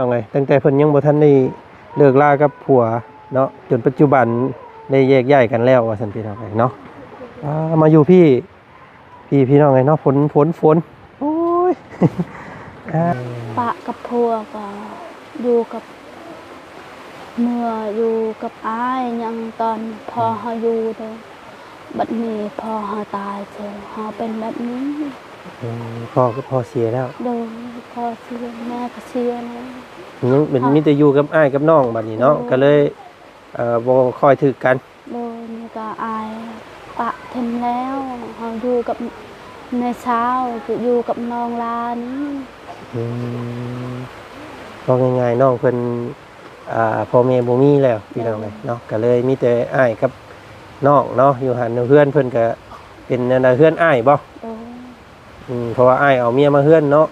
ນ້ອງເອີຍ ຕັ້ງແຕ່ເພິ່ນຍັງບໍ່ທັນໄດ້ເລີກລາກັບຜົວເນາະ ຈົນປັດຈຸບັນໄດ້ແຍກຍ້າຍກັນແລ້ວວ່າຊັ້ນ ພີ່ນ້ອງເອີຍເນາະ. ອ່າ ມາຢູ່ພີ້ ພີ້ ພີ່ນ້ອງເອີຍເນາະ ຝົນ ຝົນ ຝົນ ໂອ້ຍ ອ່າ ປະກັບຜົວກໍຢູ່ກັບ ເມື່ອຢູ່ກັບອ້າຍ ຍັງຕອນພໍ່ເຮົາຢູ່ເດີ ບັດນີ້ພໍ່ເຮົາຕາຍເຊີ ເຮົາເປັນແບບນີ້. ອືມ ພໍ່ ພໍ່ເສຍແລ້ວ? ໂດຍ ພໍ່ເສຍ ແມ່ກໍເສຍແລ້ວ. ຍັງເປັນ ເຮົາ ມີແຕ່ຢູ່ກັບອ້າຍກັບນ້ອງບັດນີ້ເນາະ ໂດຍ ກໍເລີຍ ເອີ ບໍ່ຄ່ອຍຖືກກັນ. ໂດຍ ນີ້ກໍອ້າຍປະຖິ້ມແລ້ວ ເຮົາຢູ່ກັບແມ່ສາວ ຢູ່ກັບນ້ອງຫຼ້ານີ້. ອືມ ເວົ້າງ່າຍໆ ນ້ອງເພິ່ນ ອ່າ ພໍ່ແມ່ບໍ່ມີແລ້ວ ພີ່ນ້ອງເອີຍເນາະ ໂດຍ ກໍເລີຍມີແຕ່ອ້າຍກັບນ້ອງເນາະ ຢູ່ຫັ້ນ ຢູ່ເຮືອນເພິ່ນກໍເປັນອັນໃດ ເຮືອນອ້າຍບໍ່? ໂດຍ ອືມ ເພາະວ່າອ້າຍເອົາເມຍມາເຮືອນເນາະ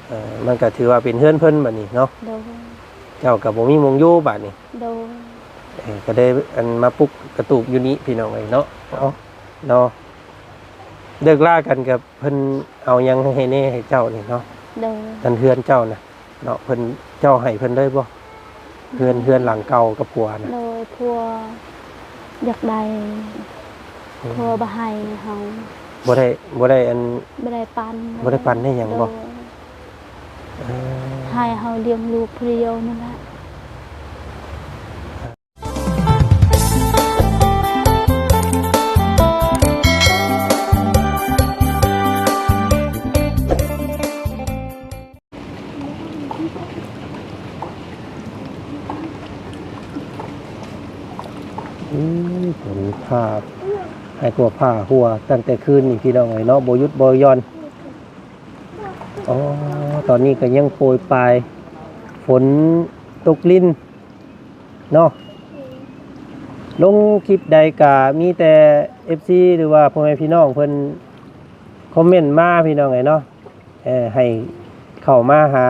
ເອີ ມັນກໍຖືວ່າເປັນເຮືອນເພິ່ນບັດນີ້ເນາະ ໂດຍ ເຈົ້າກໍບໍ່ມີໝ່ອງຢູ່ບັດນີ້ ໂດຍ ເອີ ກໍໄດ້ອັນມາປຸກກະຕູບຢູ່ນີ້ ພີ່ນ້ອງເອີຍເນາະ ເອົາເນາະ ເລີກລາກັນກັບ ເພິ່ນເອົາຫຍັງໃຫ້ແດ່ໃຫ້ເຈົ້ານີ້ເນາະ? ໂດຍ ອັນເຮືອນເຈົ້ານະເນາະ ເພິ່ນ ເຈົ້າໃຫ້ເພິ່ນເລີຍບໍ່? ເຮືອນ ເຮືອນຫຼັງເກົ່າກັບຜົວນະ? ໂດຍ ຜົວຢາກໄດ້ ອືມ ຜົວບໍ່ໃຫ້ເຮົາ ບໍ່ໄດ້ ບໍ່ໄດ້ອັນ ບໍ່ໄດ້ປັນ ບໍ່ໄດ້ປັນໄດ້ຫຍັງບໍ່? ໂດຍ ເອີ ໃຫ້ເຮົາລ້ຽງລູກຜູ້ດຽວນັ້ນແຫຼະ. ອືມ ຝົນຟ້າ ໃຫ້ກວ່າຟ້າຫົວຕັ້ງແຕ່ຄືນນີ້ ພີ່ນ້ອງເອີຍເນາະ ບໍ່ຢຸດບໍ່ຢ່ອນ. ອໍ ຕອນນີ້ກໍຍັງໂປຍປາຍ ຝົນຕົກລິນ ເນາະ ລົງຄລິບໃດກະມີແຕ່ເອັຟຊີ ຫຼືວ່າພໍ່ແມ່ພີ່ນ້ອງເພິ່ນຄອມເມັນມາ ພີ່ນ້ອງເອີຍເນາະ ເອີ ໃຫ້ເຂົ້າມາຫາ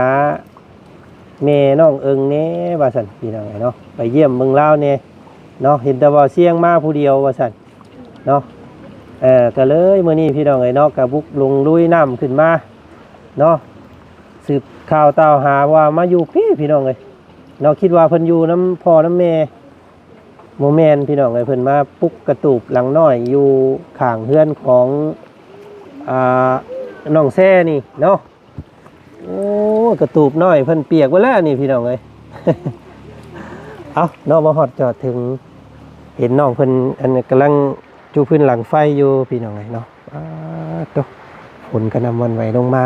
ແມ່ນ້ອງເອິງແດ່ວ່າຊັ້ນ ພີ່ນ້ອງເອີຍເນາະ ໄປຢ້ຽມເບິ່ງລາວແດ່ເນາະ ເຫັນແຕ່ເວົ້າສຽງມາຜູ້ດຽວວ່າຊັ້ນເນາະ ເອີ ກະເລີຍມື້ນີ້ ພີ່ນ້ອງເອີຍເນາະ ກະບຸກລົງລຸຍນ້ຳຂຶ້ນມາເນາະ ສືບຂ່າວຕ່າວຫາວ່າມາຢູ່ພີ້ ພີ່ນ້ອງເອີຍ ເນາະ ຄິດວ່າເພິ່ນຢູ່ນຳພໍ່ນຳແມ່ ບໍ່ແມ່ນ ພີ່ນ້ອງເອີຍ ເພິ່ນມາປຸກກະຕູບຫຼັງນ້ອຍຢູ່ຂ້າງເຮືອນຂອງ ອ່າ ນ້ອງແຊນີ້ເນາະ. ໂອ້ ກະຕູບນ້ອຍເພິ່ນປຽກເບິດແລ້ວນີ້ ພີ່ນ້ອງເອີຍ. ເອົ້າເນາະ ມາຮອດຈອດເຖິງ ເຫັນນ້ອງເພິ່ນ ອັນ ກຳລັງຈູພື້ນຫຼັງໄຟຢູ່ ພີ່ນ້ອງເອີຍເນາະ. ປາດໂທ້ ຝົນກະໜ່ຳຫວັ່ນໄຫວລົງມາ.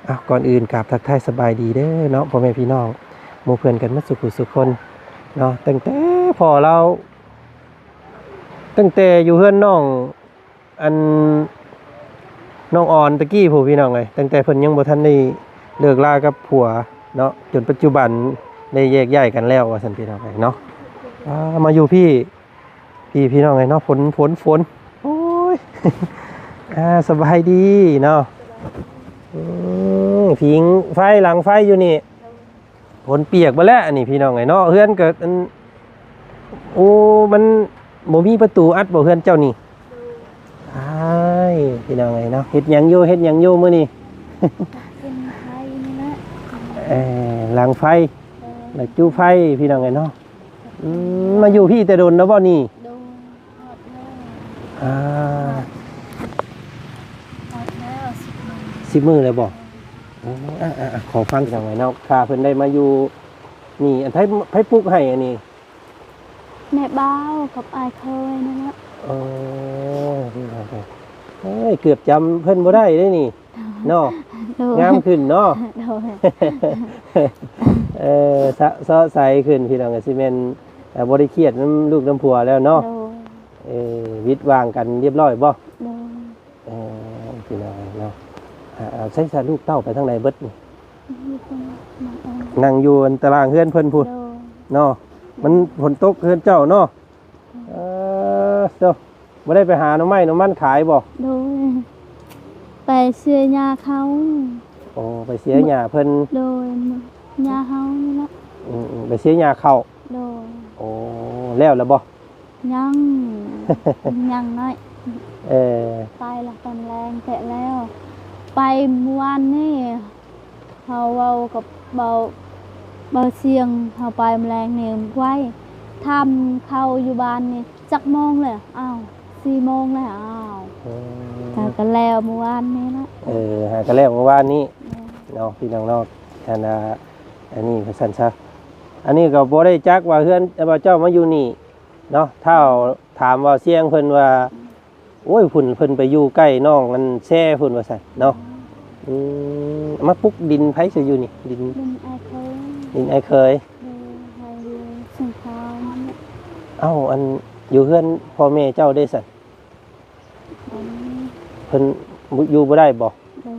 ເອົ້າ ກ່ອນອື່ນກາບທັກທາຍສະບາຍດີເດີເນາະ ພໍ່ແມ່ພີ່ນ້ອງ ໝູ່ເພື່ອນກັນໝົດສູ່ຜູ້ສູ່ຄົນເນາະ. ຕັ້ງແຕ່ພໍ່ລາວ ຕັ້ງແຕ່ຢູ່ເຮືອນນ້ອງ ອັນ ນ້ອງອອນຕະກີ້ພຸ້ນ ພີ່ນ້ອງເອີຍ ຕັ້ງແຕ່ເພິ່ນຍັງບໍ່ທັນໄດ້ເລີກລາກັບຜົວເນາະ ຈົນປັດຈຸບັນໄດ້ແຍກຍ້າຍກັນແລ້ວວ່າຊັ້ນ ພີ່ນ້ອງເອີຍເນາະ. ອ່າ ມາຢູ່ພີ້ ພີ້ ພີ່ນ້ອງເອີຍເນາະ ຝົນ ຝົນ ຝົນ ໂອ້ຍ ອ່າ ສະບາຍດີເນາະ. ອືມ ຜິງໄຟ ຫຼັງໄຟຢູ່ນີ້ ຝົນປຽກເບິດແລ້ວອັນນີ້ ພີ່ນ້ອງເອີຍເນາະ. ເຮືອນກໍອັນ ໂອ້ ມັນບໍ່ມີປະຕູອັດບໍ່ເຮືອນເຈົ້ານີ້? ອ້າຍ ພີ່ນ້ອງເອີຍເນາະ ເຮັດຫຍັງຢູ່ ເຮັດຫຍັງຢູ່ມື້ນີ້? ກິນໄຟນີ້ແຫຼະ ເອີ ຫຼັງໄຟ ເອີ ແລ້ວຈູ່ໄຟ ພີ່ນ້ອງເອີຍເນາະ. ອືມ ມາຢູ່ພີ້ແຕ່ດົນແລ້ວບໍ່ນີ້? ໂດຍ ຮອດແລ້ວ ອ່າ ຮອດແລ້ວ ສິບມື້ ສິບມື້ແລ້ວບໍ່? ໂອ້ ອ່າ ອ່າ ອ່າ ຂໍຟັງ ພີ່ນ້ອງເອີຍເນາະ ຖ້າເພິ່ນໄດ້ມາຢູ່ນີ້ ອັນ ໃຜ ໃຜປຸກໃຫ້ອັນນີ້? ແມ່ບ່າວກັບອ້າຍເຂີຍນັ້ນແຫຼະ. ເອີ ເອີຍ ເກືອບຈຳເພິ່ນບໍ່ໄດ້ເດ້ນີ້ເນາະ. ໂດຍ ງາມຂຶ້ນເນາະ. ໂດຍ ເອີ ສະ ເຊາະໃສຂຶ້ນ ພີ່ນ້ອງ ກໍຊິແມ່ນ ເອີ ບໍ່ໄດ້ຄຽດນຳລູກນຳຜົວແລ້ວເນາະ. ໂດຍ ເອີ ວິດຫວ່າງກັນຮຽບຮ້ອຍບໍ່? ໂດຍ ເອີ ພີ່ນ້ອງເນາະ. ອ່າ ໃສຊະ ລູກເຕົ້າໄປທາງໃດເບິດນີ້? ນັ່ງຢູ່ອັນຕາລ່າງເຮືອນເພິ່ນພຸ້ນ ໂດຍ ເນາະ. ມັນຝົນຕົກເຮືອນເຈົ້າເນາະ. ເອີ ໂທ້ ບໍ່ໄດ້ໄປຫາໜໍ່ໄມ້ໜໍ່ມັນຂາຍບໍ່? ໂດຍ ໄປເສຍຫຍ້າເຂົາ. ໂອ້ ໄປເສຍຫຍ້າເພິ່ນ. ໂດຍ ຫຍ້າເຮົານີ້ແຫຼະ. ອືມໆ ໄປເສຍຫຍ້າເຂົາ. ໂດຍ ໂອ້ ແລ້ວລະບໍ່? ຍັງ ຍັງໜ້ອຍ. ເອີ ໄປລະຕອນແລງແຕະແລ້ວ ໄປມື້ວານນີ້ ເຮົາເວົ້າກັບ ເວົ້າ ບໍ່ສຽງ ເຮົາໄປມື້ແລງນີ້ໄວ ຖາມເຂົາຢູ່ບ້ານນີ້ ຈັກໂມງແລ້ວ? ອ້າວ ສີ່ໂມງແລ້ວ. ອ້າວ ເອີ ກະ ກະແລ້ວມື້ວານນີ້ນະ. ເອີ ຫາກະແລ້ວມື້ວານນີ້ ແມ່ນ ເນາະ ພີ່ນ້ອງເນາະ. ອັນ ອ່າ ອັນນີ້ວ່າຊັ້ນຊະ ອັນນີ້ກໍບໍ່ໄດ້ຈັກວ່າເຮືອນ ວ່າເຈົ້າມາຢູ່ນີ້ເນາະ. ຖ້າຖາມວ່າສຽງເພິ່ນວ່າ ໂອ້ຍ ພຸ້ນເພິ່ນໄປຢູ່ໃກ້ນ້ອງອັນແຊພຸ້ນວ່າຊັ້ນເນາະ. ອືມ ມາປຸກດິນໃຜຊະຢູ່ນີ້? ດິນ ດິນອ້າຍເຂີຍ ດິນອ້າຍເຂີຍ. ໂດຍ ເຮົາຢູ່ເຊີງຄາວ. ເອົ້າ ອັນຢູ່ເຮືອນພໍ່ແມ່ເຈົ້າເດ້ຊັ້ນ? ບໍ່ມີ. ເພິ່ນຢູ່ບໍ່ໄດ້ບໍ່? ໂດຍ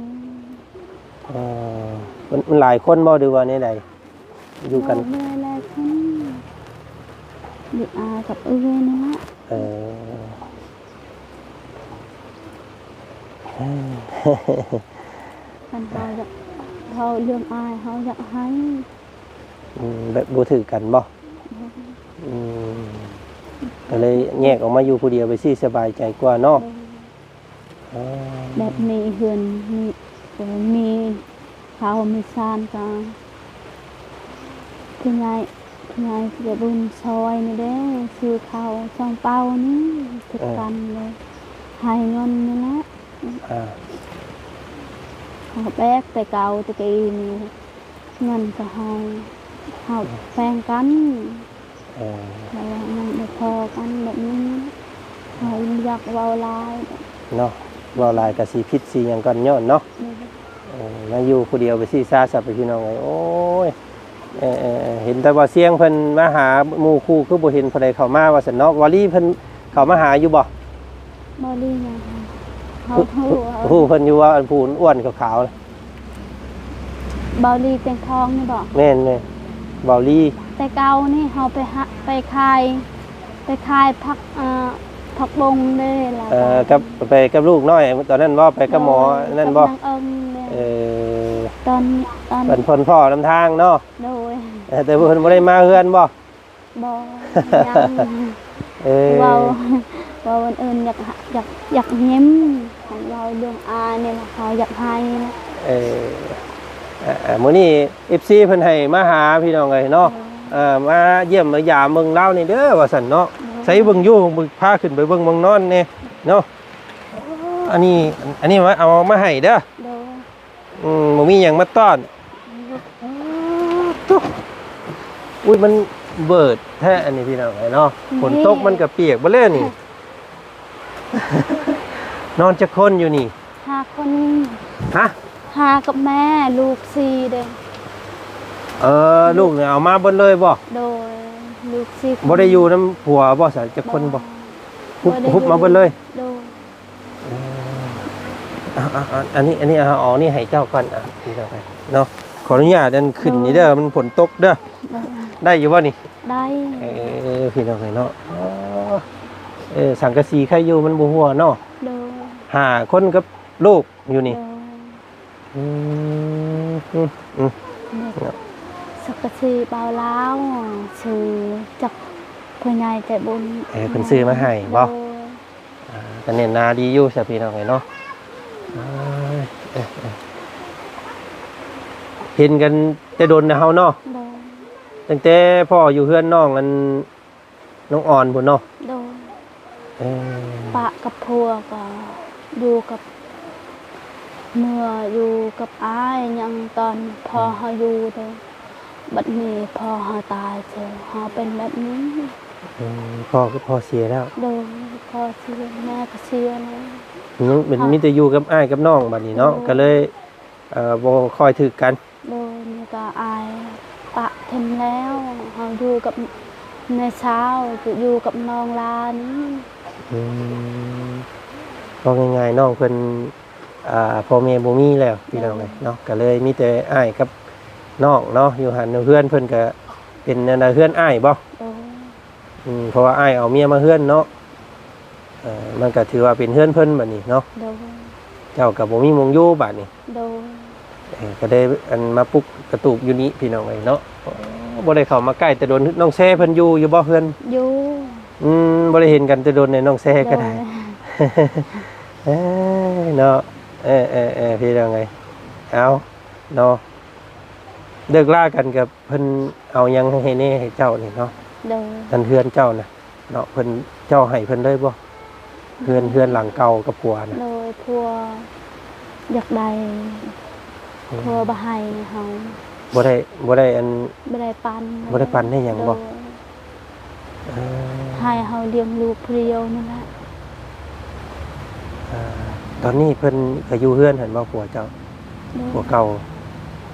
ເອີ ມັນ ມັນຫຼາຍຄົນບໍ່ ຫຼືວ່າແນວໃດ? ຢູ່ກັນ ບໍ່ ແມ່ແລະຄົນ ຢູ່ອາກັບເອື້ອຍນີ້ແຫຼະ. ເອີ ຄັນເຮົາຢາກເວົ້າເລື່ອງອ້າຍ ເຮົາຢາກໄຫ້ ອືມ ແບບບໍ່ຖືກກັນບໍ່? ບໍ່. ອືມ ກໍເລີຍແຍກອອກມາຢູ່ຜູ້ດຽວ ໄປຊິສະບາຍໃຈກວ່າເນາະ. ໂດຍ ເອີ ແບບມີເຮືອນ ມີ ເອີ ມີເຂົ້າມີຊານ ກໍຜູ້ໃຫຍ່ ຜູ້ໃຫຍ່ໃຈບຸນຊ່ອຍນີ້ເດ້ ຊື້ເຂົ້າສອງເປົານີ້ ຖືກ ເອີ ກັນເລີຍ ໃຫ້ເງິນນີ້ແຫຼະ. ອ່າ ເຮົາແບກແຕ່ເກົ່າແຕ່ກີ້ນີ້ ເງິນກໍເຮົາ ເຮົາແບ່ງກັນ. ເອີ ແຕ່ວ່າມັນບໍ່ພໍກັນແບບນີ້ ເຮົາບໍ່ຢາກເວົ້າຫຼາຍເນາະ. ເວົ້າຫຼາຍກໍຊິຜິດຊິຫຍັງກັນຍ້ອນເນາະ. ໂດຍ ເອີ ມາຢູ່ຜູ້ດຽວໄປຊິຊາຊະ ພີ່ນ້ອງເອີຍ. ໂອ້ຍ ເອີ ເອີ ເອີ ເຫັນແຕ່ວ່າສຽງເພິ່ນມາຫາໝູ່ຄູ່ ຄືບໍ່ເຫັນຜູ້ໃດເຂົ້າມາວ່າຊັ້ນເນາະ. ວາລີເພິ່ນເຂົ້າມາຫາຢູ່ບໍ່? ບໍ່ລີຫຍັງ ເຮົາ ເຮົາ ເຮົາ ເຮົາ ເພິ່ນຢູ່ວ່າ ອັນຜູ້ອ້ວນຂາວໆ ບໍ່ລີແຕງທອງນີ້ບໍ່? ແມ່ນໆ ບໍ່ລີ. ແຕ່ເກົ່ານີ້ເຮົາໄປຫາ ໄປຂາຍ ໄປຂາຍຜັກ ອ່າ ຜັກບົງເດ້ ແລ້ວ ເອີ ກໍ ກັບ ໄປກັບລູກນ້ອຍຕອນນັ້ນບໍ່? ໄປກັບໝໍ ໂດຍ ນັ້ນບໍ່? ກັບນາງເອິງເດ້. ເອີ ຕອນ ຕອນ ເພິ່ນພົ້ນພໍ້ນຳທາງເນາະ. ໂດຍ ເອີ ແຕ່ເພິ່ນບໍ່ໄດ້ມາເຮືອນບໍ່? ບໍ່ ຍັງ. ເອີ ເວົ້າ ເວົ້າອັນອື່ນຢາກ ຢາກ ຢາກຍິ້ມ ຄັນເວົ້າເລື່ອງອາຍນີ້ລະ ເຮົາຢາກໄຫ້. ເອີ ອ່າ ມື້ນີ້ເອັຟຊີເພິ່ນໃຫ້ມາຫາ ພີ່ນ້ອງເອີຍເນາະ. ໂດຍ ເອີ ມາຢ້ຽມມາຢາມເບິ່ງລາວນີ້ເດີວ່າຊັ້ນເນາະ. ໂດຍ ໃສເບິ່ງຢູ່ ພາຂຶ້ນໄປເບິ່ງໝ່ອງນອນແດ່ເນາະ. ອັນນີ້ ອັນນີ້ມາ ເອົາມາໃຫ້ເດີ. ໂດຍ ອືມ ບໍ່ມີຫຍັງມາຕ້ອນ. ອຸ້ຍ ມັນເບີດແທ້ອັນນີ້ ພີ່ນ້ອງເອີຍເນາະ. ຝົນຕົກມັນກໍປຽກເບິດແລ້ວນີ້. ນອນຈັກຄົນຢູ່ນີ້? ຫ້າຄົນ. ຮະ? ຫ້າກັບແມ່ ລູກສີ່ເດ້. ເອີ ລູກນີ້ເອົາມາເບິດເລີຍບໍ່? ໂດຍ ລູກສີ່ຄົນ. ບໍ່ໄດ້ຢູ່ນຳຜົວບໍ່ຊະ ຈັກຄົນບໍ່? ບໍ່ ຮຸບ ບໍ່ໄດ້ ຮຸບມາເບິດເລີຍ? ໂດຍ. ເອີ ເອົາ ເອົາ ເອົາ ອັນນີ້ ອັນນີ້ເອົາ ເອົານີ້ໃຫ້ເຈົ້າກ່ອນ ອ່ະ ພີ່ນ້ອງເອີຍເນາະ. ຂໍອະນຸຍາດອັນຂຶ້ນນີ້ເດີ ໂດຍ ມັນຝົນຕົກເດີ. ໂດຍ ໄດ້ຢູ່ບໍ່ນີ້? ໄດ້. ເອີ ພີ່ນ້ອງເອີຍເນາະ. ອໍ ເອີ ສັງກະສີໄຄຢູ່ ມັນບໍ່ຮົ່ວເນາະ. ໂດຍ ຫ້າຄົນກັບລູກຢູ່ນີ້. ໂດຍ ອືມ ອືມ ອືມ ໂດຍ ເນາະ. ສັງກະສີບ່າວລາວ ຊື້ຈາກຜູ້ໃຫຍ່ໃຈບຸນ. ເອີ ເພິ່ນຊື້ມາໃຫ້ບໍ່? ໂດຍ. ອ່າ ກໍແໜ້ນໜາດີຢູ່ຊະ ພີ່ນ້ອງເອີຍເນາະ. ເອີ ເອີ ເອີ ເຫັນກັນແຕ່ດົນນະເຮົາເນາະ. ໂດຍ ຕັ້ງແຕ່ພໍ່ຢູ່ເຮືອນນ້ອງອັນ ນ້ອງອອນພຸ້ນເນາະ. ໂດຍ. ເອີ ປະກັບຜົວກໍຢູ່ກັບ ເມື່ອຢູ່ກັບອ້າຍ ຍັງຕອນພໍ່ເຮົາຢູ່ເດ້. ບັດນີ້ພໍ່ເຮົາຕາຍເສຍ ເຮົາເປັນແບບນີ້. ອືມ ພໍ່ ຄືພໍ່ເສຍແລ້ວ? ໂດຍ ພໍ່ເສຍ ແມ່ກໍເສຍແລ້ວ. ຍັງເປັນ ເຮົາ ມີແຕ່ຢູ່ກັບອ້າຍກັບນ້ອງບັດນີ້ເນາະ. ໂດຍ. ກໍເລີຍ ເອີ ບໍ່ຄ່ອຍຖືກກັນ. ໂດຍ ນີ້ກໍອ້າຍປະຖິ້ມແລ້ວ ເຮົາຢູ່ກັບແມ່ສາວ ຢູ່ກັບນ້ອງຫຼ້ານີ້. ອືມ ເວົ້າງ່າຍໆ ນ້ອງເພິ່ນ ອ່າ ພໍ່ແມ່ບໍ່ມີແລ້ວ ພີ່ນ້ອງເອີຍເນາະ. ໂດຍ. ກໍເລີຍມີແຕ່ອ້າຍກັບນ້ອງເນາະ ຢູ່ຫັ້ນ ເຮືອນເພິ່ນກໍເປັນອັນນ່າ ເຮືອນອ້າຍບໍ່? ໂດຍ. ອືມ ເພາະວ່າອ້າຍເອົາເມຍມາເຮືອນເນາະ. ເອີ ມັນກໍຖືວ່າເປັນເຮືອນເພິ່ນບັດນີ້ເນາະ. ໂດຍ. ເຈົ້າກໍບໍ່ມີໝ່ອງຢູ່ບັດນີ້. ໂດຍ. ເອີ ກໍໄດ້ອັນມາປຸກກະຕູບຢູ່ນີ້ ພີ່ນ້ອງເອີຍເນາະ. ໂອ້ ບໍ່ໄດ້ເຂົ້າມາໃກ້ແຕ່ດົນ. ນ້ອງແຊເພິ່ນຢູ່ ຢູ່ບໍ່ເຮືອນ? ຢູ່. ອືມ ບໍ່ໄດ້ເຫັນກັນແຕ່ດົນເລີຍ ນ້ອງແຊກໍໄດ້. ໂດຍ. ເອີ ເນາະ ເອີ ເອີ ເອີ ພີ່ນ້ອງເອີຍ ເອົາ ເນາະ. ເລີກລາກັນກັບເພິ່ນເອົາຫຍັງໃຫ້ແດ່ໃຫ້ເຈົ້ານີ້ເນາະ? ໂດຍ ອັນເຮືອນເຈົ້ານະເນາະ ເພິ່ນ ເຈົ້າໃຫ້ເພິ່ນເລີຍບໍ່? ເຮືອນ ເຮືອນຫຼັງເກົ່າກັບຜົວນະ? ໂດຍ ຜົວຢາກໄດ້ ອືມ ຜົວບໍ່ໃຫ້ເຮົາ ບໍ່ໄດ້ ບໍ່ໄດ້ອັນ ບໍ່ໄດ້ປັນ ບໍ່ໄດ້ປັນໃຫ້ຫຍັງບໍ່? ໂດຍ ເອີ ໃຫ້ເຮົາລ້ຽງລູກຜູ້ດຽວນັ້ນແຫຼະ. ເອີ ຕອນນີ້ເພິ່ນກໍຢູ່ເຮືອນຫັ້ນບໍ່ ຜົວເຈົ້າ? ໂດຍ ຜົວເກົ່າ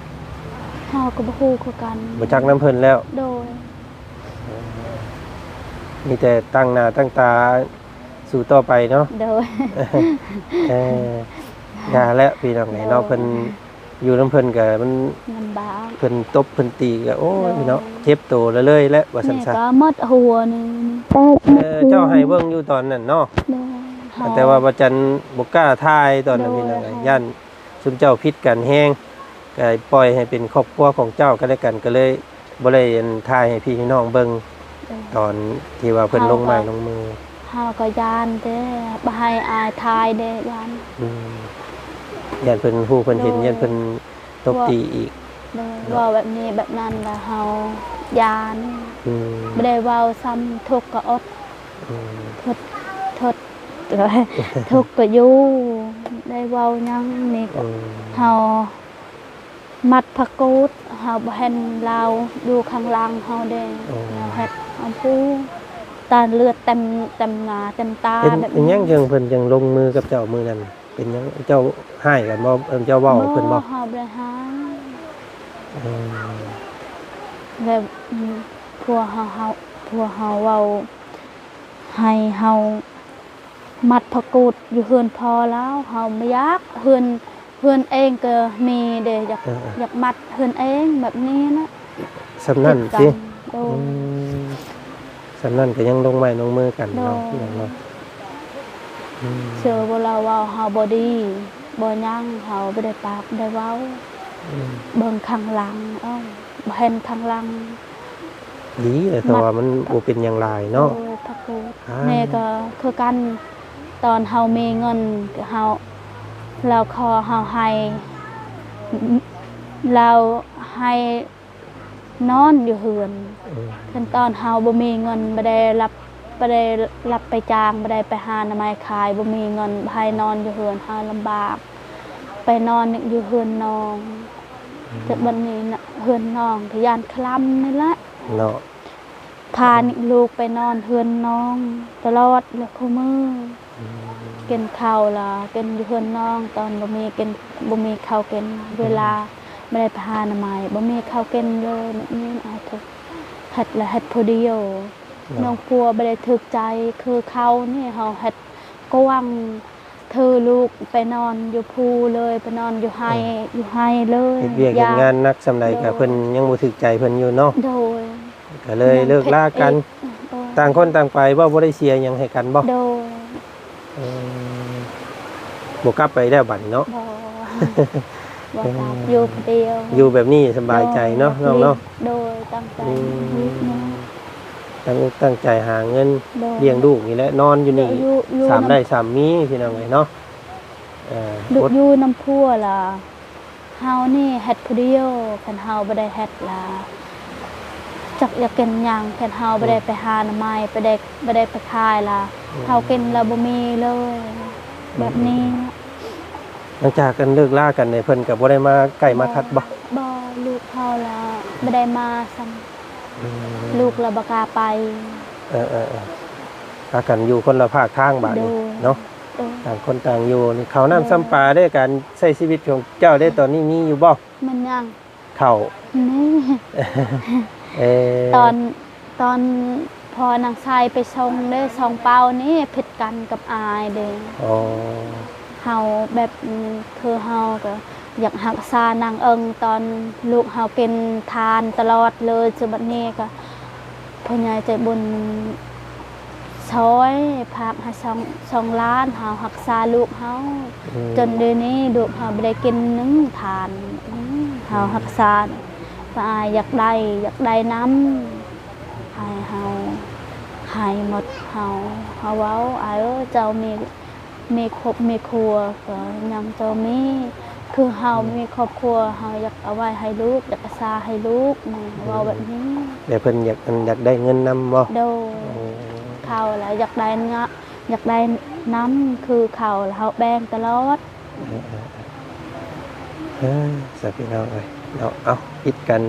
ເຮົາກໍບໍ່ຮູ້ຄືກັນ ບໍ່ຈັກນຳເພິ່ນແລ້ວ. ໂດຍ ເອີ ມີແຕ່ຕັ້ງໜ້າຕັ້ງຕາ ສູ້ຕໍ່ໄປເນາະ. ໂດຍ ເອີ ຢ່າແຫຼະພີ່ນ້ອງເອີຍເນາະ. ໂດຍ ເພິ່ນ ຢູ່ນຳເພິ່ນກໍມັນລຳບາກ ເພິ່ນຕົບເພິ່ນຕີກໍ ໂອ້ຍ ໂດຍ ເນາະ ເຈັບໂຕເລີຍແຫຼະວ່າຊັ້ນຊະ. ແມ່ກໍໝົດຫົວໜຶ່ງ. ເອີ ເຈົ້າໃຫ້ເບິ່ງຢູ່ຕອນນັ້ນເນາະ. ໂດຍ ແຕ່ວ່າບໍ່ຈັນບໍ່ກ້າຖ່າຍຕອນນັ້ນ ໂດຍ ພີ່ນ້ອງເອີຍ ໂດຍ ຢ້ານຊຸມເຈົ້າຜິດກັນແຮງ ກໍປ່ອຍໃຫ້ເປັນຄອບຄົວຂອງເຈົ້າກັນແລະກັນ ກໍເລີຍ ບໍ່ໄດ້ອັນຖ່າຍໃຫ້ພີ່ໃຫ້ນ້ອງເບິ່ງ. ເອີ ຕອນທີ່ວ່າເພິ່ນລົງໄມ້ລົງມື ເຮົາກໍຢ້ານແດ່ ບໍ່ໃຫ້ອາຍຖ່າຍແດ່ ຢ້ານ. ອືມ ຢ້ານເພິ່ນຮູ້ເພິ່ນເຫັນ ໂດຍ ຢ້ານເພິ່ນຕົບຕີອີກ. ໂດຍ ເວົ້າແບບນີ້ແບບນັ້ນລະເຮົາຢ້ານ. ອືມ ບໍ່ໄດ້ເວົ້າຊ້ຳ ທຸກກໍອົດ. ອືມ ທຸກ ທຸກ ທຸກກໍຢູ່ ໄດ້ເວົ້າຫຍັງນີ້ກໍ ອືມ ເຮົາ ມັດພະກູດ ເຮົາບໍ່ເຫັນລາວຢູ່ຂ້າງຫຼັງເຮົາເດ້. ໂອ້ ລາວເຮັດເຮົາຜູ້ ຕາເລືອດເຕັມ ເຕັມໜ້າເຕັມຕາ. ເປັນ ແບບ ເປັນຫຍັງຈັ່ງເພິ່ນຈັ່ງລົງມືກັບເຈົ້າມື້ນັ້ນ? ເປັນຫຍັງ ເຈົ້າຮ້າຍກັນບໍ່? ເຈົ້າເວົ້າເພິ່ນບໍ່? ບໍ່ ເຮົາບໍ່ໄດ້ຮ້າຍ. ອືມ ແລ້ວ ອືມ ຜົວເຮົາ ເຮົາ ຜົວເຮົາເວົ້າໃຫ້ເຮົາ ມັດພະກູດຢູ່ເຮືອນພໍ່ລາວ ເຮົາບໍ່ຢາກ ເຮືອນ ເຮືອນເອງກໍມີເດ້ ຢາກ ເອີໆ ຢາກມັດເຮືອນເອງແບບນີ້ນະ. ສ່ຳນັ້ນຕິ? ໂດຍ ອືມ ສ່ຳນັ້ນກໍຍັງລົງໄມ້ລົງມືກັນເນາະ. ໂດຍ ພີ່ນ້ອງເນາະ. ອືມ ເຊື່ອບໍ່ລະເວົ້າເຮົາບໍ່ດີ ບໍ່ຫຍັງ ເຮົາບໍ່ໄດ້ປາກໄດ້ເວົ້າ. ອືມ ເບິ່ງຂ້າງຫຼັງ ເອົ້າ ບໍ່ເຫັນຂ້າງຫຼັງ. ດີແຫຼະ ແຕ່ວ່າມັນບໍ່ເປັນຫຍັງຫຼາຍເນາະ. ໂດຍ ພະຄູ ອ່າ ແມ່ກໍຄືກັນ ຕອນເຮົາມີເງິນ ເຮົາ ລາວຂໍເຮົາໃຫ້ ລາວໃຫ້ນອນຢູ່ເຮືອນ. ອືມ ຄັນຕອນເຮົາບໍ່ມີເງິນ ບໍ່ໄດ້ຮັບ ບໍ່ໄດ້ຮັບໄປຈ້າງ ບໍ່ໄດ້ໄປຫາໜໍ່ໄມ້ຂາຍ ບໍ່ມີເງິນ ໃຫ້ນອນຢູ່ເຮືອນ ເຮົາລຳບາກ ໄປນອນຢູ່ເຮືອນນ້ອງ. ອືມ ແຕ່ບັດນີ້ນະ ເຮືອນນ້ອງກໍຢ້ານຄະລຳນີ້ແຫຼະເນາະ. ພາລູກໄປນອນເຮືອນນ້ອງຕະຫຼອດ ແລະ ຄູ່ມື້. ອືມ ກິນເຂົ້າລະກິນຢູ່ເຮືອນນ້ອງ ຕອນບໍ່ມີກິນ ບໍ່ມີເຂົ້າກິນ. ອືມ ເວລາບໍ່ໄດ້ໄປຫາໜໍ່ໄມ້ ບໍ່ມີເຂົ້າກິນເລີຍ. ແບບນີ້ອາຍທຸກ ເຮັດລະເຮັດຜູ້ດຽວ. ເນາະ ນ້ອງຜົວບໍ່ໄດ້ຖືກໃຈ ຄືເຂົານີ້ ເຮົາເຮັດກວ້າງ ຖືລູກໄປນອນຢູ່ພູເລີຍ ໄປນອນຢູ່ໄຮ່ ເອີ ຢູ່ໄຮ່ເລີຍ. ເຮັດວຽກເຮັດງານໜັກສ່ຳໃດກໍ ໂດຍ ເພິ່ນຍັງບໍ່ຖືກໃຈເພິ່ນຢູ່ເນາະ. ໂດຍ ກໍເລີຍເລີກລາກັນ. ໂດຍ ຕ່າງຄົນຕ່າງໄປບໍ່ ບໍ່ໄດ້ເສຍຫຍັງໃຫ້ກັນບໍ່? ໂດຍ ເອີ ບໍ່ກັບໄປແລ້ວບັດນີ້ເນາະ. ບໍ່ ບໍ່ກັບ ເອີ ຢູ່ຜູ້ດຽວ ຢູ່ແບບນີ້ສະບາຍໃຈເນາະ ໂດຍ ນ້ອງເນາະ. ໂດຍ ຕັ້ງໃຈ ອືມ ຢູ່ເນາະ ຕັ້ງອົກຕັ້ງໃຈຫາເງິນ ໂດຍ ລ້ຽງລູກນີ້ແຫຼະ ນອນຢູ່ນີ້ ຢູ່ ຢູ່ ສາມໄດ້ສາມມີ ພີ່ນ້ອງເອີຍເນາະ. ເອີ ຢູ່ນຳຜົວລະ ເຮົານີ້ເຮັດຜູ້ດຽວ ຄັນເຮົາບໍ່ໄດ້ເຮັດລະ ຈັກຢາກກິນຫຍັງ ຄັນເຮົາບໍ່ໄດ້ ອືມ ໄປຫາໜໍ່ໄມ້ ບໍ່ໄດ້ ບໍ່ໄດ້ໄປຂາຍລະ ອືມ ເຮົາກິນລະບໍ່ມີເລີຍ. ອືມ ແບບນີ້. ຫຼັງຈາກກັນເລີກລາກັນນີ້ ເພິ່ນກໍບໍ່ໄດ້ມາໃກ້ມາທັດບໍ່? ບໍ່ ລູກເຮົາລະບໍ່ໄດ້ມາຊ້ຳ. ອືມ ລູກລະບໍ່ກ້າໄປ. ເອີໆໆ ພາກັນຢູ່ຄົນລະພາກທາງບາດນີ້ ໂດຍ ເນາະ. ໂດຍ ຕ່າງຄົນຕ່າງຢູ່. ນີ້ເຂົ້ານ້ຳ ໂດຍ ຊຳປາເດ້ ການໃຊ້ຊີວິດຂອງເຈົ້າເດ້ ຕອນນີ້ມີຢູ່ບໍ່? ມັນຍັງ ເຂົ້າ ນີ້ ເອີ ຕອນ ຕອນພໍ່ນາງໄຊໄປສົ່ງເດ້ ສອງເປົານີ້ຜິດກັນກັບອາຍເດ້. ອໍ ເຮົາແບບ ອືມ ຄືເຮົາກໍຢາກຮັກສານາງເອີງ ຕອນລູກເຮົາກິນທານຕະຫຼອດເລີຍ. ຈຸບັດນີ້ກໍ ຜູ້ໃຫຍ່ໃຈບຸນຊ່ອຍຝາກໃຫ້ສອງ ສອງລ້ານ ເຮົາຮັກສາລູກເຮົາ. ອືມ ຈົນດຽວນີ້ລູກເຮົາບໍ່ໄດ້ກິນໜຶ່ງທານ. ອືມ ເຮົາ ອືມ ຮັກສາ ປາຍຢາກໄດ້ ຢາກໄດ້ນຳ ໃຫ້ເຮົາ ໃຫ້ໝົດເຮົາ. ເຮົາເວົ້າ ອາຍເອີຍ ເຈົ້າມີ ມີຄອບມີຄົວກໍຍັງເຈົ້າມີ ຄືເຮົາ ອືມ ມີຄອບຄົວ ເຮົາຢາກເອົາໄວ້ໃຫ້ລູກ ຢາກຮັກສາໃຫ້ລູກ ແມ່ນ ອືມ ເວົ້າແບບນີ້ ແຕ່ເພິ່ນຢາກ ອັນ ຢາກໄດ້ເງິນນຳບໍ່? ໂດຍ ໂອ້ ເຂົາລະຢາກໄດ້ເງິນ ຢາກໄດ້ນຳ ຄືເຂົາລະເຮົາແບ່ງຕະຫຼອດ. ເອີ ເອີ ເອີ ເອີ ຊະ ພີ່ນ້ອງເອີຍເນາະ ເອົ້າ ຜິດກັນ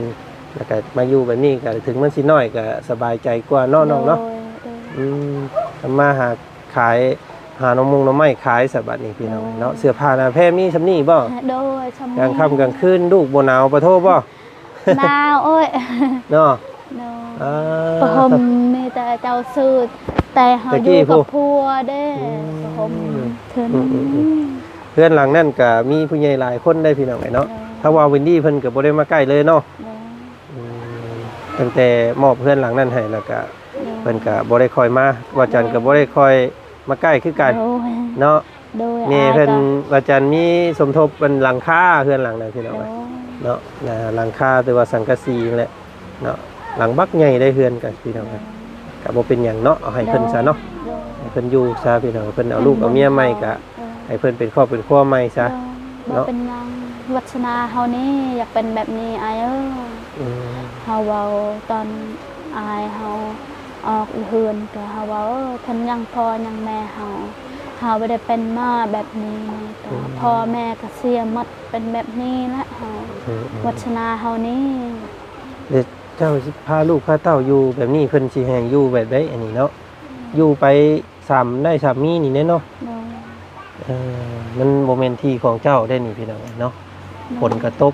ແລ້ວກະມາຢູ່ແບບນີ້ ກະເຖິງມັນຊິນ້ອຍ ກະສະບາຍໃຈກວ່າເນາະ ນ້ອງເນາະ. ໂດຍ ໂດຍ ອືມ ທຳມາຫາຂາຍ ຫາໜໍ່ມຸງໜໍ່ໄມ້ຂາຍຊະ ບັດນີ້ພີ່ນ້ອງເນາະ. ໂດຍ ເສື້ອຜ້າໜ້າແພມີສ່ຳນີ້ບໍ່? ໂດຍ ສ່ຳນີ້ ກາງຄ່ຳກາງຄືນລູກບໍ່ໜາວປະໂທບໍ່? ໜາວ ໂອ້ຍ ເນາະ. ໂດຍ ອ່າ ຜ້າຫົ່ມມີແຕ່ເຈົ້າຊື້ ແຕ່ເຮົາຢູ່ກັບຜົວເດ້. ອືມ ຜ້າຫົ່ມ ອືມ ເຖິງ ອືມ ອືມ ອືມ ເຮືອນຫຼັງນັ້ນກະມີຜູ້ໃຫຍ່ຫຼາຍຄົນໄດ໋ພີ່ນ້ອງເອີຍເນາະ. ໂດຍ ຖ້າວ່າວິນດີເພິ່ນກະບໍ່ໄດ້ມາໃກ້ເລີຍເນາະ. ໂດຍ ອືມ ຕັ້ງແຕ່ມອບເຮືອນຫຼັງນັ້ນໃຫ້ແລ້ວກະ ໂດຍ ເພິ່ນກະບໍ່ໄດ້ຄ່ອຍມາ ວ່າຈັນ ໂດຍ ກະບໍ່ໄດ້ຄ່ອຍມາໃກ້ຄືກັນ ໂດຍ ເນາະ. ໂດຍ ແມ່ເພິ່ນ ອ້າຍກະ ວ່າຈັນມີສົມທົບເປັນຫຼັງຄາເຮືອນຫຼັງນັ້ນພີ່ນ້ອງເອີຍ ໂດຍ ເນາະ. ຫຼັງຄາ ຫຼືວ່າສັງກະສີນັ້ນແຫຼະເນາະ ຫຼັງບັກໃຫຍ່ໄດ໋ເຮືອນກະພີ່ນ້ອງເອີຍ. ໂດຍ ກະບໍ່ເປັນຫຍັງເນາະ ເອົາໃຫ້ເພິ່ນຊະເນາະ. ໂດຍ ໃຫ້ເພິ່ນຢູ່ຊະພີ່ນ້ອງ ເພິ່ນເອົາລູກເອົາເມຍໃໝ່ກະ ໂດຍ ໃຫ້ເພິ່ນເປັນຄອບເປັນຄົວໃໝ່ຊະ ໂດຍ ເນາະ. ບໍ່ເປັນຫຍັງ ວາດສະໜາເຮົານີ້ຢາກເປັນແບບນີ້ອ້າຍເອີຍ. ອືມ ເຮົາເວົ້າຕອນອ້າຍເຮົາອອກເຮືອນ ກະເຮົາເວົ້າ ເອີ ຄັນຍັງພໍ່ຍັງແມ່ເຮົາ ເຮົາບໍ່ໄດ້ເປັນມາແບບນີ້ ກະ ອືມ ພໍ່ແມ່ກະເສຍໝົດ ເປັນແບບນີ້ແຫຼະເຮົາ. ອືມ ອືມ ວາດສະໜາເຮົານີ້. ແລ້ວເຈົ້າຊິພາລູກພາເຕົ້າຢູ່ແບບນີ້ ເພິ່ນຊິໃຫ້ຢູ່ແບບໃດອັນນີ້ເນາະ? ອືມ ຢູ່ໄປ ສາມໄດ້ສາມມີນີ້ແຫຼະເນາະ. ໂດຍ ເອີ ມັນບໍ່ແມ່ນທີ່ຂອງເຈົ້າໄດ໋ນີ້ພີ່ນ້ອງເນາະ. ໂດຍ ຝົນກະຕົກ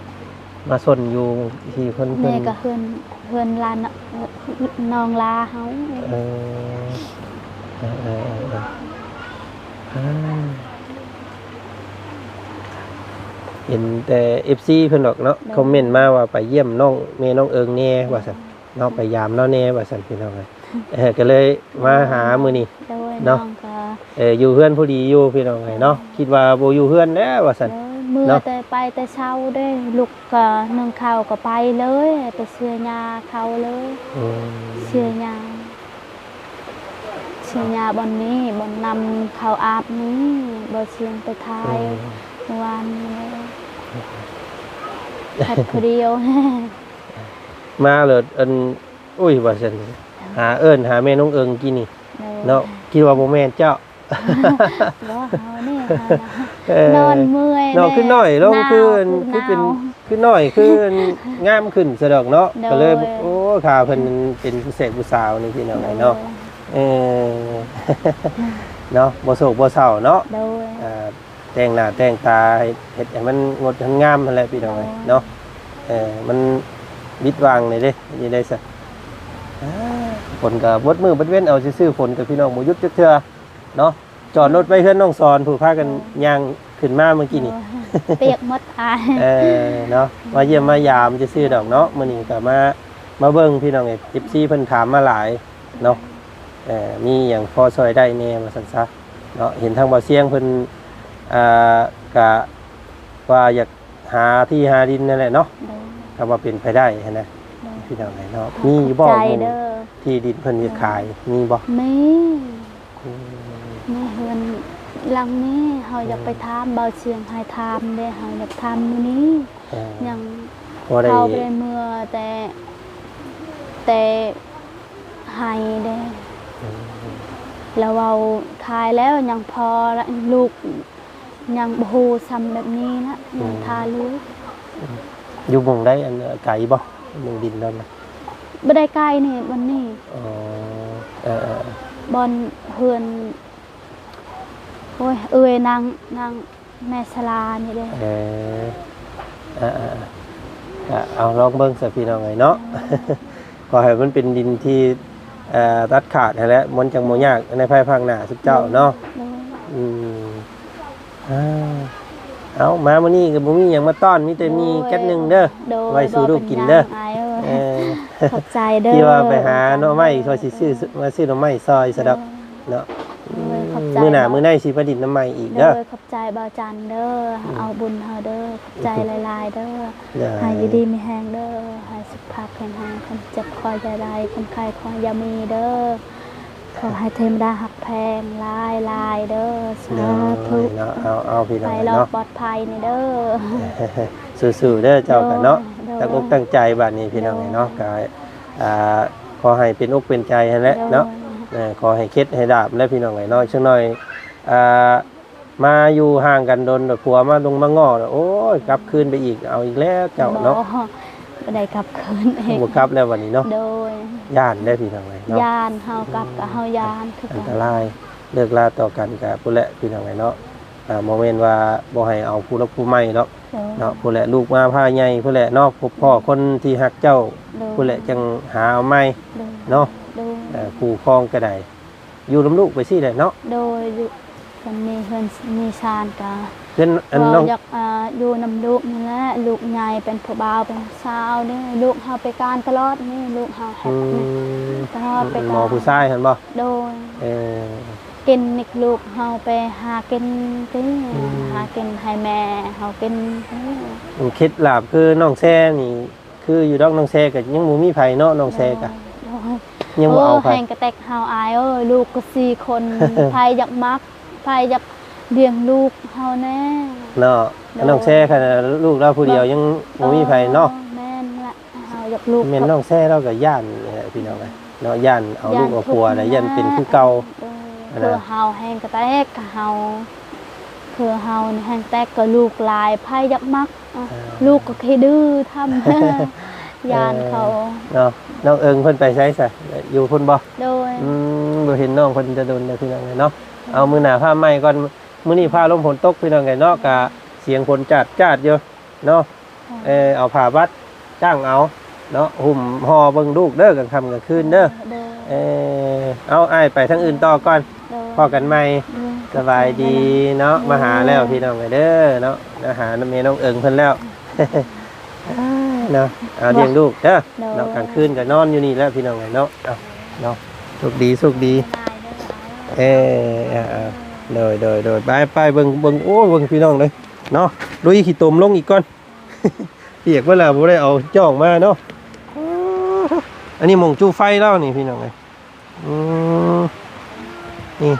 ມາຊົນຢູ່ທີ່ເພິ່ນ ນີ້ກະເຮືອນ ເຮືອນຫຼານ ນ້ອງຫຼ້າເຮົາ. ເອີ ເອີ ເອີ ເອີ ເອີ ເຫັນແຕ່ເອັຟຊີເພິ່ນດອກເນາະ. ໂດຍ ຄອມເມັນມາວ່າໄປຢ້ຽມນ້ອງ ແມ່ນ້ອງເອີງແດ່ວ່າຊັ້ນ. ເນາະ ໄປຢາມລາວແດ່ວ່າຊັ້ນພີ່ນ້ອງເອີຍ. ເອີ ກະເລີຍມາຫາມື້ນີ້ ໂດຍ ເນາະ ນ້ອງກະ ເອີ ຢູ່ເຮືອນພໍດີຢູ່ພີ່ນ້ອງເອີຍເນາະ. ໂດຍ ຄິດວ່າບໍ່ຢູ່ເຮືອນແລ້ວວ່າຊັ້ນ. ໂດຍ ເມື່ອ ເນາະ ແຕ່ໄປແຕ່ເຊົ້າເດ້ ລຸກກະໜຶ້ງເຂົ້າກະໄປເລີຍ ໄປເຊື່ອຫຍ້າເຂົາເລີຍ. ອືມ ເຊື່ອຫຍ້າ ເຊື່ອຫຍ້າບ່ອນນີ້ ບ່ອນນຳເຂົາອາບນີ້ ບໍ່ຊຽງໄປຖ່າຍ ອືມ ເມື່ອວານນີ້ ພັດຜູ້ດຽວ ມາເລີຍ ອັນ ໂອ້ຍ ວ່າຊັ້ນ ຫາເອີ້ນຫາແມ່ນ້ອງເອີງກີ້ນີ້ ໂດຍ ເນາະ ຄິດວ່າບໍ່ແມ່ນເຈົ້າ. ບໍ່ ເຮົານີ້ ເອີ ນອນເມື່ອຍ ນ້ອງຄືນ້ອຍລົງ ຄື ຄືເປັນ ຄືນ້ອຍ ຄືງາມຂຶ້ນຊະດອກເນາະ. ໂດຍ ກະເລີຍ ໂອ້ ຖ້າເພິ່ນເປັນຜູ້ແສກຜູ້ສາວນີ້ພີ່ນ້ອງເອີຍເນາະ. ໂດຍ ເອີ ເນາະ ບໍ່ໂສກບໍ່ເສົ້າເນາະ. ໂດຍ ອ່າ ແຕ່ງໜ້າແຕ່ງຕາ ເຮັດ ເຮັດໃຫ້ມັນງົດມັນງາມຫັ້ນແຫຼະພີ່ນ້ອງເອີຍເນາະ. ເອີ ມັນວິດຫວ່າງນີ້ເດ້ ນີ້ໄດ້ຊະ. ອ່າ ຝົນກະເບິດມື້ເບິດເວັນເອົາຊື່ໆ ຝົນກະພີ່ນ້ອງບໍ່ຢຸດຈັກເທື່ອເນາະ. ຈອດລົດໄວ້ເຮືອນນ້ອງສອນ ຜູ້ພາກັນ ໂອ້ ຍ່າງຂຶ້ນມາເມື່ອກີ້ນີ້ ໂອ້ ປຽກໝົດອ້າຍ. ເອີ ເນາະ ມາຢ້ຽມມາຢາມຊື່ໆດອກເນາະ. ມື້ນີ້ກະມາ ມາເບິ່ງພີ່ນ້ອງເອີຍ ເອັຟຊີເພິ່ນຖາມມາຫຼາຍເນາະ. ເອີ ມີຫຍັງພໍຊ່ອຍໄດ້ແດ່ວ່າຊັ້ນຊະ. ເນາະ ເຫັນທາງບ່າວຊຽງເພິ່ນ ອ່າ ກະວ່າຢາກຫາທີ່ຫາດິນນັ້ນແຫຼະເນາະ. ໂດຍ ຖ້າວ່າເປັນໄປໄດ້ຫັ້ນນະ ໂດຍ ພີ່ນ້ອງເອີຍເນາະ. ມີຢູ່ບໍ່ ຂອບໃຈເດີ ທີ່ດິນເພິ່ນຢາກຂາຍ ໂດຍ ມີບໍ່? ມີ ອືມ ມີເຮືອນຫຼັງນີ້ ເຮົາຢາກໄປຖາມ ອືມ ບ່າວຊຽງໃຫ້ຖາມເດ້ ເຮົາຢາກຖາມມື້ນີ້. ເອີ ຍັງ ບໍ່ໄດ້ ເຂົາບໍ່ໄດ້ເມືອແຕ່ ແຕ່ ໃຫ້ເດ້. ອືມ ລະເວົ້າຂາຍແລ້ວຍັງພໍລະ ລູກຍັງບໍ່ຮູ້ຊ້ຳແບບນີ້ນະ. ອືມ ຍັງຖ້າລູກ. ອືມ ຢູ່ໝ່ອງໃດ ອັນ ໄກບໍ່ ໝ່ອງດິນລາວນະ? ບໍ່ໄດ້ໄກນີ້ ບ່ອນນີ້. ອໍ ເອີໆໆ ບ່ອນເຮືອນ ໂອ້ຍ ເອື້ອຍນາງ ນາງ ແມ່ສາລານີ້ເດ້. ເອີ ອ່າໆ ກະເອົາລອງເບິ່ງຊະພີ່ນ້ອງເອີຍເນາະ. ຂໍໃຫ້ມັນເປັນດິນທີ່ ເອີ ຕັດຂາດຫັ້ນແຫຼະ ມັນຈັ່ງບໍ່ຍາກໃນພາຍພາກໜ້າຊຸມເຈົ້າເນາະ. ໂດຍ ອືມ ອ່າ ເອົາ ມາມື້ນີ້ກະບໍ່ມີຫຍັງມາຕ້ອນ ມີແຕ່ມີແກັດໜຶ່ງເດີ ໂດຍ ໄວ້ສູ່ລູກກິນເດີ. ເອີ ຂອບໃຈເດີ ທີ່ວ່າໄປຫາໜໍ່ໄມ້ ຊ່ອຍຊິຊື້ ມາຊື້ໜໍ່ໄມ້ຊ່ອຍຊະດອກເນາະ. ໂດຍ ຂອບໃຈ ມື້ໜ້າມື້ໃນຊິມາດິນນຳໃໝ່ອີກເດີ. ໂດຍ ຂອບໃຈບ່າວຈັນເດີ ອືມ ເອົາບຸນເຮົາເດີ ຂອບໃຈຫຼາຍໆເດີ. ໂດຍ ໃຫ້ຢູ່ດີມີແຮງເດີ ໃຫ້ສຸຂະພາບແຂງແຮງ ຄວາມເຈັບຂໍຢ່າໄດ້ ຄວາມໄຂ້ຂໍຢ່າມີເດີ. ຂໍໃຫ້ເທວະດາຮັກແພງຫຼາຍໆເດີ ສາທຸ. ໂດຍເນາະ ເອົາ ເອົາ ພີ່ນ້ອງເອີຍເນາະ ໄປລອດປອດໄພນີ້ເດີ. ສູ້ໆເດີເຈົ້າກັນເນາະ. ໂດຍ ຕັ້ງອົກຕັ້ງໃຈບາດນີ້ພີ່ນ້ອງເອີຍເນາະ. ໂດຍ ກໍ ອ່າ ຂໍໃຫ້ເປັນອົກເປັນໃຈຫັ້ນແຫຼະເນາະ. ໂດຍ ເອີ ຂໍໃຫ້ເຂັດໃຫ້ດາບແຫຼະພີ່ນ້ອງເອີຍເນາະ. ຈັກໜ້ອຍ ອ່າ ມາຢູ່ຫ່າງກັນດົນ ແລ້ວຜົວມາລົງມາງໍ້ ໂອ້ຍ ກັບຄືນໄປອີກ ເອົາອີກແລ້ວເຈົ້າເນາະ. ບໍ່ ບໍ່ໄດ້ກັບຄືນອີກ ບໍ່ກັບແລ້ວບັດນີ້ເນາະ. ໂດຍ ຢ້ານເດ້ພີ່ນ້ອງເອີຍເນາະ. ຢ້ານ ເຮົາກັບກໍເຮົາຢ້ານຄືກັນ ອັນຕະລາຍ. ເລີກລາຕໍ່ກັນກໍພຸ້ນແຫຼະພີ່ນ້ອງເອີຍເນາະ. ອ່າ ບໍ່ແມ່ນວ່າບໍ່ໃຫ້ເອົາຜູ້ລັບຜູ້ໃໝ່ດອກ. ໂດຍ ເນາະ ພຸ້ນແຫຼະ ລູກມາພາໃຫຍ່ພຸ້ນແຫຼະເນາະ. ພົບພໍ້ຄົນທີ່ຮັກເຈົ້າ ໂດຍ ພຸ້ນແຫຼະ ຈັ່ງຫາເອົາໃໝ່. ໂດຍ ເນາະ. ໂດຍ ເອີ ຄູ່ຄອງກໍໄດ້ ຢູ່ນຳລູກໄປຊີ້ແຫຼະເນາະ. ໂດຍ ຢູ່ ຄັນມີເຮືອນມີຊານກະ ເຮືອນອັນນ້ອງ ຢາກ ອ່າ ຢູ່ນຳລູກນີ້ແຫຼະ. ລູກໃຫຍ່ເປັນຜູ້ບ່າວເປັນສາວເດ້. ລູກເຮົາໄປການຕະຫຼອດນີ້ ລູກເຮົາເຮັດ ອືມ ຕະຫຼອດໄປການ. ໝໍຜູ້ຊາຍຫັ້ນບໍ່? ໂດຍ ເອີ ກິນນີ້ ລູກເຮົາໄປຫາກິນຕິ ອືມ ຫາກິນໃຫ້ແມ່ເຮົາກິນຕິ. ເຄັດລາບຄືນ້ອງແຊນີ້ ຄືຢູ່ດອກ ນ້ອງແຊກໍຍັງບໍ່ມີໃຜເນາະ. ນ້ອງແຊກໍ ໂດຍ ຍັງບໍ່ເອົາໃຜ. ໂອ້ ແຮງກະແຕັກເຮົາອ້າຍເອີຍ ລູກກໍສີ່ຄົນ ໃຜຢາກມັກ ໃຜຢາກລ້ຽງລູກເຮົາແດ່ເນາະ. ໂດຍ ນ້ອງແຊຂະໜາດລູກລາວຜູ້ດຽວຍັງບໍ່ມີໃຜເນາະ. ແມ່ນລະ ເຮົາຢາກລູກ ແມ່ນນ້ອງແຊລາວກໍຢ້ານນີ້ແຫຼະພີ່ນ້ອງເອີຍເນາະ. ຢ້ານເອົາລູກເອົາຜົວແລ້ວຢ້ານເປັນຄືເກົ່າ. ໂດຍ ຫັ້ນນະ ຄືເຮົາແຮງກະແຕັກ ເຮົາ ຄືເຮົານີ້ແຮງແຕັກ ກໍລູກຫຼາຍ ໃຜຢາກມັກ ອ່າ ອ່າ ລູກກໍຂີ້ດື້ທຳ ຢ້ານເຂົາ ເອີ ເນາະ. ນ້ອງເອິງເພິ່ນໄປໃສຊະ ຢູ່ພຸ້ນບໍ່? ໂດຍ ອືມ ບໍ່ເຫັນນ້ອງເພິ່ນແຕ່ດົນແລ້ວພີ່ນ້ອງເອີຍເນາະ. ເອົາ ມື້ໜ້າພາໃໝ່ກ່ອນ ມື້ນີ້ຟ້າລົມຝົນຕົກພີ່ນ້ອງເອີຍເນາະ. ກະສຽງຝົນຈາດໆຢູ່ເນາະ. ເອີ ເອົາຜ້າບັດຈ້າງເອົາເນາະ ຫຸ້ມຫໍ່ເບິ່ງລູກເດີ ກາງຄ່ຳກາງຄືນເດີ. ໂດຍ ເອີ ເອົາ ອ້າຍໄປທາງອື່ນຕໍ່ກ່ອນ. ໂດຍ ພໍ້ກັນໃໝ່. ໂດຍ ສະບາຍດີເນາະ. ຂອບໃຈຫຼາຍໆ ມາຫາແລ້ວພີ່ນ້ອງເອີຍເດີເນາະ ມາຫານຳແມ່ນ້ອງເອິງເພິ່ນແລ້ວເນາະ. ເອົາ ໂດຍ ລ້ຽງລູກເດີ. ໂດຍ ເນາະ ກາງຄືນກໍນອນຢູ່ນີ້ແຫຼະພີ່ນ້ອງເອີຍເນາະ. ເອົາເນາະ ໂຊກດີ ໂຊກດີ. ເອີ ເອີ ໂດຍ ໂດຍ ໂດຍ. ໄປ ໄປເບິ່ງ ເບິ່ງ ໂອ້ ເບິ່ງພີ່ນ້ອງເດີເນາະ. ລຸຍຂີ້ຕົມລົງອີກກ່ອນ. ປຽກເບິດແລ້ວ ບໍ່ໄດ້ເອົາຈ້ອງມາເນາະ. ໂອ້ ອັນນີ້ໝ່ອງຈູ່ໄຟລາວນີ້ພີ່ນ້ອງເອີຍ. ອືມ ນີ້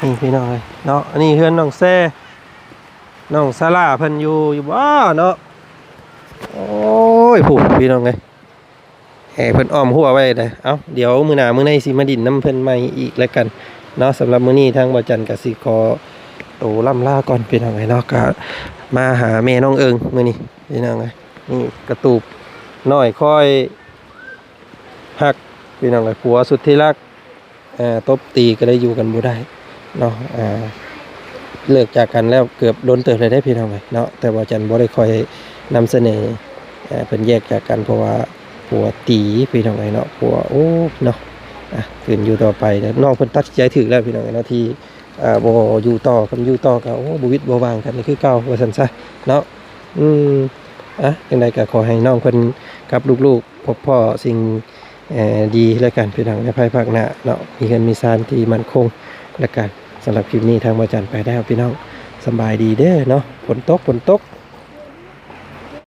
ນີ້ພີ່ນ້ອງເອີຍເນາະ. ອັນນີ້ເຮືອນນ້ອງແຊ ນ້ອງສາລາເພິ່ນຢູ່ ຢູ່ບໍ່ເນາະ. ໂອ້ຍ ຜູ້ ພີ່ນ້ອງເອີຍ ເອີ ເພິ່ນອ້ອມຮົ້ວໄວ້ເດ້. ເອົ້າ ດຽວມື້ໜ້າມື້ໃນຊິມາດິນນຳເພິ່ນໃໝ່ອີກແລ້ວກັນເນາະ. ສຳລັບມື້ນີ້ທາງບ່າວຈັນກໍຊິຂໍໂຕລ່ຳລາກ່ອນພີ່ນ້ອງເອີຍເນາະ. ກໍມາຫາແມ່ນ້ອງເອິງມື້ນີ້ພີ່ນ້ອງເອີຍ. ນີ້ກະຕູບນ້ອຍຄອຍຮັກພີ່ນ້ອງເອີຍ ຜົວສຸດທີ່ຮັກ. ເອີ ຕົບຕີກໍໄດ້ຢູ່ກັນບໍ່ໄດ້ເນາະ. ເອີ ເລີກຈາກກັນແລ້ວເກືອບດົນເຕີບແລ້ວເດ້ພີ່ນ້ອງເອີຍເນາະ. ແຕ່ວ່າຈັນບໍ່ໄດ້ຄ່ອຍນຳສະເໜີ ເອີ ເພິ່ນແຍກຈາກກັນ ເພາະວ່າຜົວຕີພີ່ນ້ອງເອີຍເນາະ. ຜົວ ໂອ້ ເນາະ ອ່ະ ຄືນຢູ່ຕໍ່ໄປເດີ. ນ້ອງເພິ່ນຕັດສິນໃຈຖືກແລ້ວພີ່ນ້ອງເອີຍເນາະ ທີ່ ເອີ ບໍ່ຢູ່ຕໍ່. ຄັນຢູ່ຕໍ່ກໍ ໂອ້ ບໍ່ຫວິດບໍ່ຫວ່າງກັນຄືເກົ່າ ວ່າຊັ້ນຊະເນາະ. ອືມ ອ່ະ ຈັ່ງໃດກໍຂໍໃຫ້ນ້ອງເພິ່ນກັບລູກໆ ພົບພໍ້ສິ່ງ ເອີ ດີແລ້ວກັນພີ່ນ້ອງ ໃນພາຍພາກໜ້າເນາະ ມີເຮືອນມີຊານທີ່ໝັ້ນຄົງແລ້ວກັນ. ສຳລັບຄລິບນີ້ທາງບ່າວຈັນໄປແລ້ວພີ່ນ້ອງ ສະບາຍດີເດີເນາະ. ຝົນຕົກ ຝົນຕົກ.